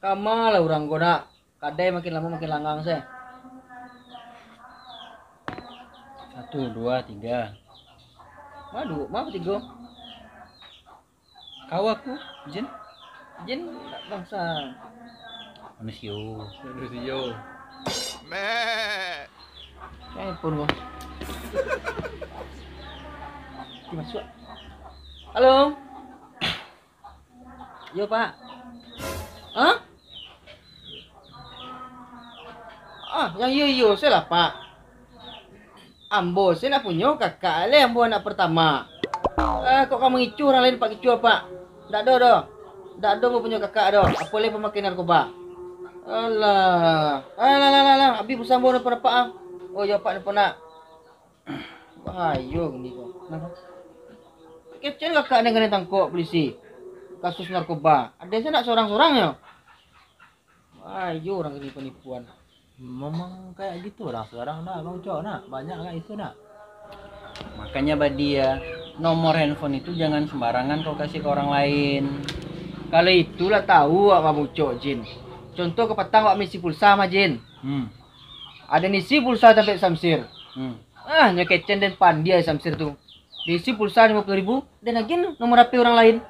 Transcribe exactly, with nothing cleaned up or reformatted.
Kama lah urang ko nak. Kadai makin lamo makin langang se. Satu, dua, tiga. Ma duo, ma batigo? Kau aku, Jin. Jin bangsa. Manusio. Manusio. Telepon ko. Masuak. Halo. Yo, Pak. Hah? Ah, yang iyo-iyo se lah, Pak. Ambo se ndak punyo kakak lai, ambo anak pertama. Eh, kok ka mangicuah urang lain, Pak, kicuah, Pak? Ndak ado doh. Ndak ado ambo punyo kakak doh, apo lai pamakai narkoba. Alah. Alah, alah, alah, alah. Abih pulsa ambo, napa-napa ah. Oh, yo, Pak, napa nak? Bahayo kini ko. Kenapa? Kecek kakak ni kanai tangkok polisi. Kasus narkoba. Ado se ndak sorang-sorang yo. Bahayo urang kini panipuan. Memang kayak gitu orang sekarang nak, Bang Ucok nak. Banyak kayak itu nak. Makanya badia, nomor handphone itu jangan sembarangan kau kasih ke orang lain. Kalau itu lah tahu awak Bang Ucok, Jin. Contoh kapatang awak maisi pulsa mah, Jin. Hmm. Ado nan isi pulsa tampek Samsir. Hmm. Ah, nyo kecek den pandia Samsir tu. Diisi pulsa limo puluah ribu, den agiah nomor H P urang lain.